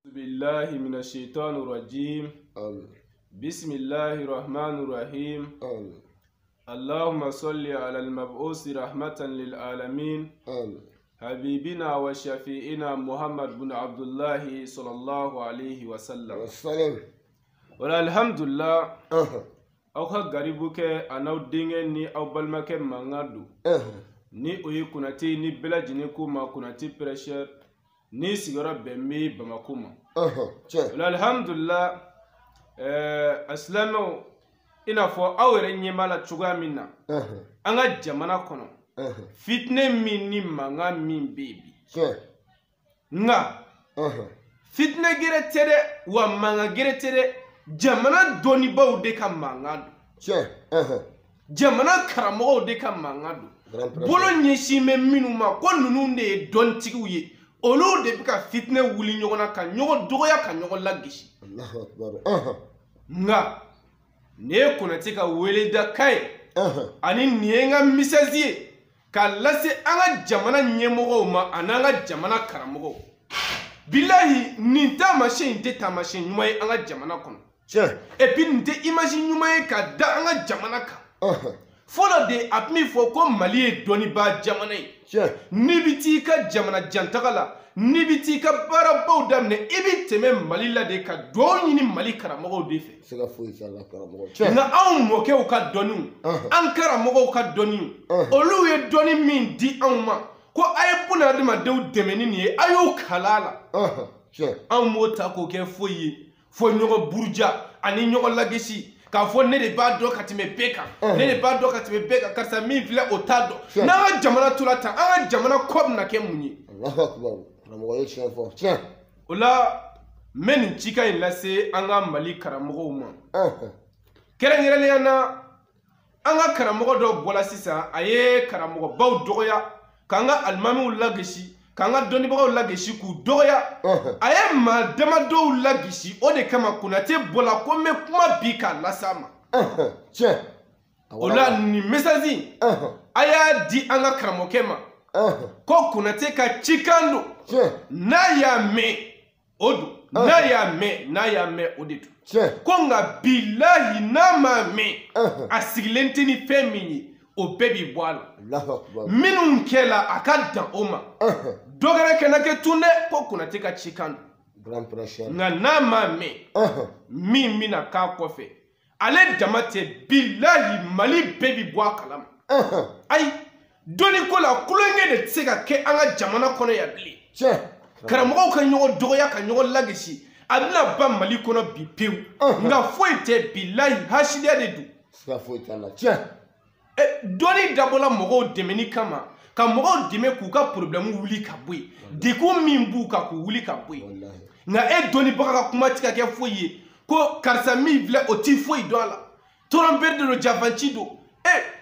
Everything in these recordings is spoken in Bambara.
Billahi minash shaitani rajim. Amin. Bismillahir rahmanir rahim. Amin. Allahumma salli ala al-mab'usi rahmatan lil alamin. Amin. Habibina wa shafi'ina Muhammad bin Abdullahi sallallahu alayhi wa sallam. Wassalam. Wala alhamdulillah. Ahan. Aw ka garibukɛ a n'aw denkɛ ni aw balimakɛ mankan don. Ahan. Ni o ye Konate ni bɛɛ lajɛlen ko ma Konate prêcheur ni sigiyɔrɔ bɛn bɛ Bamako ma. Ahan. Tiɲɛ. Wala alhamdulillah, a silamɛw, i n'a fɔ aw yɛrɛ ɲɛ b'a la cogoya min na. Ahan. An ka jamana kɔnɔ. Ahan. Fitinɛ min ni mankan min bɛ yen bi. Tiɲɛ. Nka. Ahan. Fitinɛ gɛrɛ tɛ dɛ, wa mankan gɛrɛ tɛ dɛ. Jamana dɔnnibaw de ka mankan don. Tiɲɛ. Ahan. Jamana karamɔgɔw de ka mankan don. Grand prêtre. Bolo ɲɛsin bɛ minnu ma ko ninnu de ye dɔnnitigiw ye, olu de bɛ ka fitinɛ wuli ɲɔgɔn na, ka ɲɔgɔn dɔgɔya, ka ɲɔgɔn lagisi. Allahu akbar. Ahan. Nka nin ye Konate ka weledakan ye. Ahan. Ani nin ye n ka message ye k'a lase an ka jamana ɲɛmɔgɔw ma ani an ka jamana karamɔgɔw. Bilahi, nin taamasiyɛn in tɛ taamasiyɛn ɲuman ye an ka jamana kɔnɔ. Tiɲɛ. Et puis nin tɛ image ɲuman ye ka da an ka jamana kan. Ahan. Fɔlɔ de a tun bɛ fɔ ko Mali ye dɔnnibaa jamana ye. Tiɲɛ. N'i bɛ t'i ka jamana jantaga la, n'i bɛ t'i ka baarabaw daminɛ, i bɛ tɛmɛ Mali la de ka duwawu ɲini Mali karamɔgɔw de fɛ. Siga foyi t'a la karamɔgɔ. Tiɲɛ. Nka anw mɔkɛw ka dɔnniw, Ahan. an karamɔgɔw ka dɔnniw, Ahan. olu ye dɔnni min di anw ma ko a ye bunadamadenw dɛmɛ ni nin ye, a y'o kalan a la. Ahan. Tiɲɛ. Anw b'o ta k'o kɛ foyi ye, fo ɲɔgɔn buruja ani ɲɔgɔn lagesi, k'a fɔ ne de b'a dɔn ka tɛmɛ bɛɛ kan, ne de b'a dɔn ka tɛmɛ bɛɛ kan, karisa min filɛ o t'a dɔn. Tiɲɛ. N'an ka jamana tora tan, an ka jamana kɔ bɛna kɛ mun ye? Allahu akbar. Karamɔgɔ ye tiɲɛ fɔ. Tiɲɛ. O la n bɛ nin cikan in lase an ka Mali karamɔgɔw ma. Ahan. Kɛrɛnkɛrɛnnenya na, an ka karamɔgɔ dɔ bɔra sisan, a ye karamɔgɔbaw dɔgɔya, k'an ka alimamiw lagesi, k'an ka dɔnnibagaw lagesi k'u dɔgɔya. Ahan. A ye maa damadɔw lagesi, o de kama Konate bɔra ko n bɛ kuma bi k'a lase a ma. Ahan. Tiɲɛ. O la nin message in, Ahan. a y'a di an ka karamɔgɔkɛ ma. Ahan. Ko Konate ka cikan don. Tiɲɛ. N'a y'a mɛn, o don. N'a y'a mɛn, n'a y'a mɛn, o de don. Tiɲɛ. Ko nka bilahi n'a m'a mɛn, Ahan. a sigilen tɛ ni fɛn min ye, o bɛɛ bi bɔ a la. Allahu akbar. Minnu kɛla, a ka dan o ma. Ahan. Dɔ wɛrɛ kana kɛ tun dɛ, ko Konate ka cikan don. Grand prêcheur. Nka n'a m'a mɛn, Ahan. min bɛna k'a kɔfɛ, ale dama tɛ, bilahi Mali bɛɛ bi bɔ a kalama. Ahan. Ayi, dɔnni ko la, kulonkɛ de tɛ se ka kɛ an ka jamana kɔnɔ yan bilen. Tiɲɛ. Karamɔgɔw ka ɲɔgɔn dɔgɔya, ka ɲɔgɔn lagesi, a bɛna ban Mali kɔnɔ bi pewu. Ahan. Nka foyi tɛ, bilahi hasidiya de don. Siga foyi t'a la. Tiɲɛ. Dɔnni dabɔla mɔgɔw dɛmɛni kama, ka mɔgɔw dɛmɛ k'u ka problème wuli ka bɔ yen, degun min b'u kan k'u wuli ka bɔ yen. Wallahi. Nka e dɔnnibaga ka kuma tɛ ka kɛ foyi ye, ko karisa min filɛ o ti foyi dɔn a la, trompeur de don, jafanci don.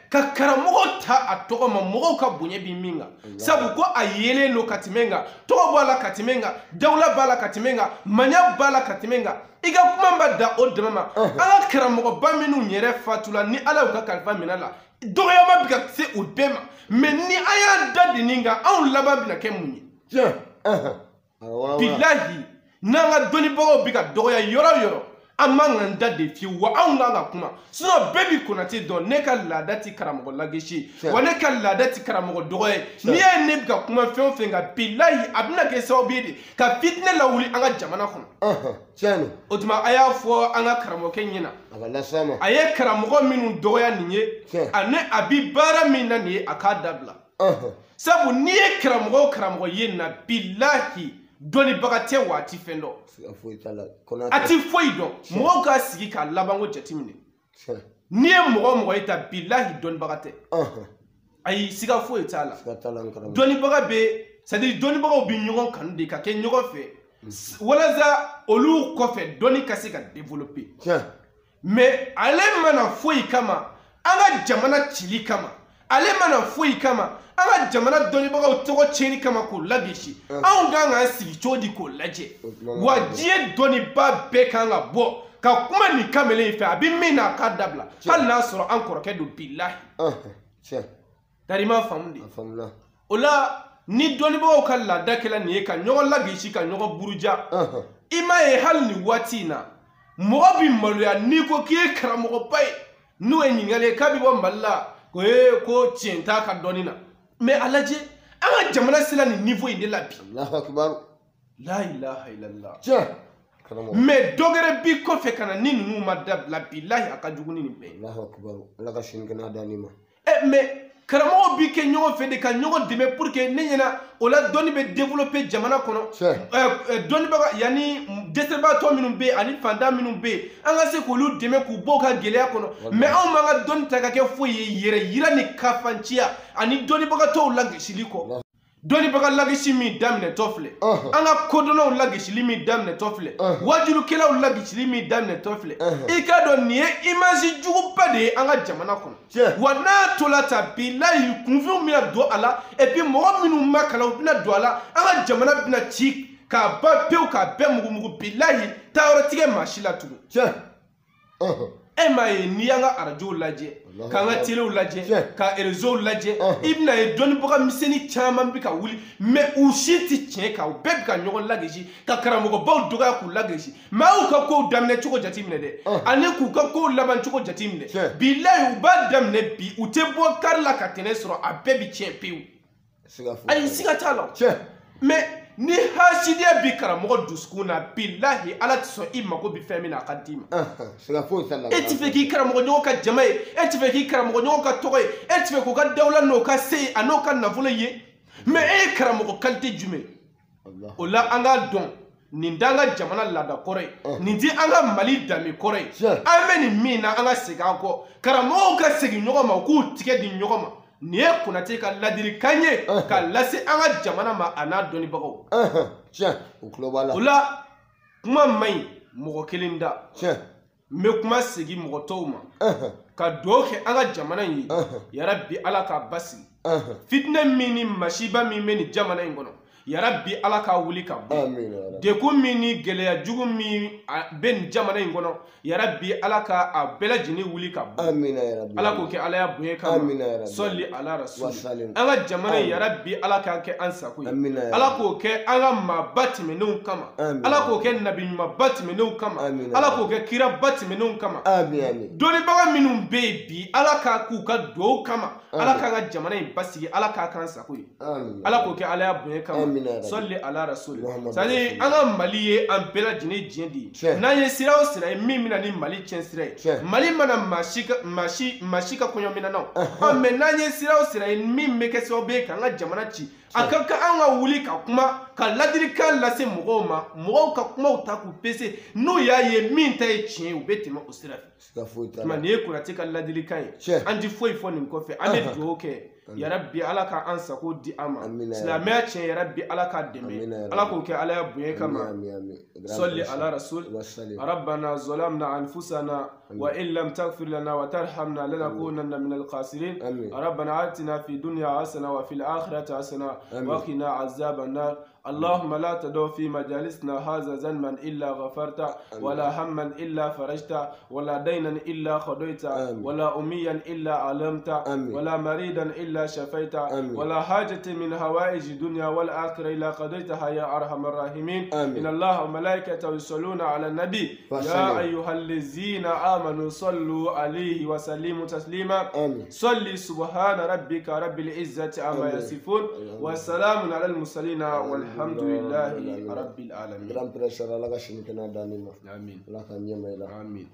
Ka karamɔgɔ ta a tɔgɔ ma, mɔgɔw ka bonya bi min kan, sabu ko a yelen don ka tɛmɛ n kan, tɔgɔ b'a la ka tɛmɛ n kan, dawula b'a la ka tɛmɛ n kan, maɲa b'a la ka tɛmɛ n kan. I ka kuma ma da o dama ma. An ka karamɔgɔba minnu yɛrɛ fatula ni Ala y'u ka kalifa minɛ la, dɔgɔyama bɛ ka se o bɛɛ ma. Mais ni an y'an da de nin kan, anw laban bɛna kɛ mun ye? Tiɲɛ. Ahan. Awɔ. Bilahi, n'an ka dɔnnibagaw bɛ ka dɔgɔya yɔrɔ o yɔrɔ, an man k'an da de fiyewu, wa anw kan ka kuma. Sinon bɛɛ bi Konate dɔn, ne ka laada ti karamɔgɔ lagesi ye, Tiɲɛ. wa ne ka laada ti karamɔgɔ dɔgɔya ye. N'i y'a ye ne bɛ ka kuma fɛn o fɛn kan, bilahi a bɛna kɛ sababu ye de ka fitinɛ lawuli an ka jamana kɔnɔ. Ahan. Tiɲɛ don. O tuma a y'a fɔ an ka karamɔgɔkɛ ɲɛna. A ka lase a ma. A ye karamɔgɔ minnu dɔgɔya nin ye, Tiɲɛ. ani a bi baara min na nin ye, a k'a dabila. Ahan. Sabu n'i ye karamɔgɔ o karamɔgɔ ye nin na, bilahi dɔnnibaga tɛ wa a ti fɛn dɔn. Siga foyi t'a la. Konate. A ti foyi dɔn. Mɔgɔw k'a sigi k'a labanko jateminɛ. Tiɲɛ. N'i ye mɔgɔ o mɔgɔ ye ta, bilahi dɔnnibaga tɛ. Ahan. Ayi, siga foyi t'a la. Siga t'a la n karamɔgɔ. Dɔnnibaga bɛ, c'est à dire dɔnnibagaw bɛ ɲɔgɔn kanu de ka kɛ ɲɔgɔn fɛ, walasa olu kɔfɛ dɔnni ka se ka développer. Tiɲɛ. Mais ale mana foyi kama, an ka jamana cili kama, ale mana foyi kama, an ka jamana dɔnnibagaw tɔgɔ tiɲɛni kama k'o lagesi, anw kan k'an sigi cogo di k'o lajɛ? O tuma Wa diɲɛ dɔnniba bɛɛ kan ka bɔ ka kuma nin kamalen in fɛ, a bɛ min na a k'a dabila, hali n'a sɔrɔ an kɔrɔkɛ don, bilahi. Ahan. Tiɲɛ. Tari i m'a faamu de. A faamuna. O la ni dɔnnibagaw ka laada kɛla nin ye, ka ɲɔgɔn lagesi, ka ɲɔgɔn buruja, Ahan. I m'a ye hali nin waati in na mɔgɔ bi maloya n'i ko k'i ye karamɔgɔba ye n'o ye ɲininkali ye k'a bɛ bɔ Mali la ko ee ko tiɲɛ t'a ka dɔnni na mais a lajɛ an ka jamana sera nin niveau in de la bi. Allahu akbar. La ilaha illallah. Tiɲɛ. Karamɔgɔ. Mais dɔ wɛrɛ bi kɔfɛ ka na ni ninnu ma dabila bilahi a ka jugu ni nin bɛɛ ye. Allahu akbar. Ala ka sini kɛnɛya d'an ma. Mais karamɔgɔw bi kɛ ɲɔgɔn fɛ de ka ɲɔgɔn dɛmɛ pour que ne ɲɛna o la dɔnni bɛ développer jamana kɔnɔ. Dɔnnibaga yanni dɛsɛbaatɔ minnu bɛ yen ani fantan minnu bɛ yen an ka se k'olu dɛmɛ k'u bɔ u ka gɛlɛya kɔnɔ. Mais anw m'an ka dɔnni ta ka kɛ foyi ye yɛrɛ yira ni kafanciya ani dɔnnibagatɔw lagesili kɔ. Dɔnnibaga lagesi min daminɛtɔ filɛ, an ka kodɔnnaw lagesili min daminɛtɔ filɛ, wajulukɛlaw lagesili min daminɛtɔ filɛ, i k'a dɔn nin ye image juguba de ye an ka jamana kɔnɔ. Wa n'a tola tan bilahi kunfinw bɛna don a la et puis mɔgɔ minnu ma kalan u bɛna don a la an ka jamana bɛna ci k'a ban pewu k'a bɛɛ mugumugu bilahi taayɔrɔ tigɛ maa si la tugun. E m'a ye n'i y'an ka arajow lajɛ k'an ka telew lajɛ ka réseau lajɛ i bɛna ye dɔnnibaga misɛnnin caman bɛ ka wuli mais u si tɛ tiɲɛ kan u bɛɛ bɛ ka ɲɔgɔn lagesi ka karamɔgɔbaw dɔgɔya k'u lagesi mais aw ka kow daminɛ cogo jateminɛ dɛ ani k'u ka kow laban cogo jateminɛ bilahi u b'a daminɛ bi u tɛ bɔ kari la ka tɛnɛ sɔrɔ a bɛɛ bɛ tiɲɛ pewu. Ayi siga t'a la. Mais ni hasidiya bi karamɔgɔ dusukun na bilahi ala tɛ sɔn i mako bɛ fɛn min na a ka d'i ma. E ti fɛ k'i karamɔgɔ ɲɔgɔn ka jama ye, e ti fɛ k'i karamɔgɔ ɲɔgɔn ka tɔgɔ ye, e ti fɛ k'o ka dawula n'o ka se ye a n'o ka nafolo ye mais e ye karamɔgɔ qualité jumɛn? O la an k'a dɔn nin t'an ka jamana laada kɔrɔ ye, nin ti an ka Mali danbe kɔrɔ ye. An bɛ nin min na an ka segin an kɔ, karamɔgɔw ka segin ɲɔgɔn ma u k'u tigɛ di ɲɔgɔn ma. Nin ye Konate ka ladilikan ye k'a lase an ka jamana ma a n'a dɔnnibagaw. Tiɲɛ, u tulo b'a la. O la kuma man ɲi mɔgɔ kelen da. N bɛ kuma segin mɔgɔ tɔw ma. Ka dugawu kɛ an ka jamana in ye. Yarabi Ala k'a basigi. Fitinɛ min ni masiba min bɛ nin jamana in kɔnɔ. Yarabi Ala k'a wuli ka bɔ. Degun min ni gɛlɛya jugu min bɛ nin jamana in kɔnɔ. Yarabi Ala ka a bɛɛ lajɛlen wuli ka bɔ. Ala k'o kɛ Ala ya bonya kama. Sɔli ala rasul. An ka jamana in yarabi Ala k'a kɛ an sago ye. Ala k'o kɛ an ka maaba tɛmɛnenw kama. Ala k'o kɛ nabi ɲumanba tɛmɛnenw kama. Ala k'o kɛ kiraba tɛmɛnenw kama. Dɔnnibaga minnu bɛ yen bi Ala k'a k'u ka dugawu kama. Ala k'an ka jamana in basigi. Ala k'a k'an sago ye. Ala k'o kɛ Ala ya bonya kama. Sɔli ala rasul. C'est-à-dire an ka Mali ye an bɛɛ lajɛlen diɲɛ de ye. N'an ye sira o sira ye min bɛna ni Mali tiɲɛ sira ye. Mali mana maa si ka kɔɲɔminɛn na. Mais n'an ye sira o sira ye min bɛ kɛ sababu ye k'an ka jamana ci. A ka kan an ka wuli ka kuma ka ladilikan lase mɔgɔw ma mɔgɔw ka kumaw ta k'u pese n'u y'a ye min ta ye tiɲɛ ye u bɛ tɛmɛ o sira fɛ. Tuma nin ye Konate ka ladilikan ye. An ti foyi fɔ nin kɔfɛ an bɛ dugawu kɛ. Yarabi Ala ka an sago di an ma. Silamɛya tiɲɛ yarabi Ala k'a dɛmɛ. Ala k'o kɛ Ala ya bonya kama. Sɔli ala rasul. Rabbana zalamna anfusana wa in lam taghfir lana wa tarhamna lanakunanna minal khasirin. Rabbana atina fi dunya hasana wa fil akhirati hasana wa qina azaban nar. اللهم لا تدع في مجالسنا هذا ذنبا إلا غفرته ولا هما إلا فرجته ولا دينا إلا قضيته ولا أميا إلا علمته ولا مريدا إلا شفيته ولا حاجة من هوائج الدنيا والآخرة إلا قضيتها يا أرحم الراحمين. إن الله وملائكته يصلون على النبي يا أيها الذين آمنوا صلوا عليه وسلموا تسليما. صلي سبحان ربك رب العزة عما يصفون وسلام على المرسلين والحمد لله رب العالمين. Grand prêtre, Allah ka sini kɛnɛya d'an ma. Amin. Ala ka ɲɛma i la. Amin.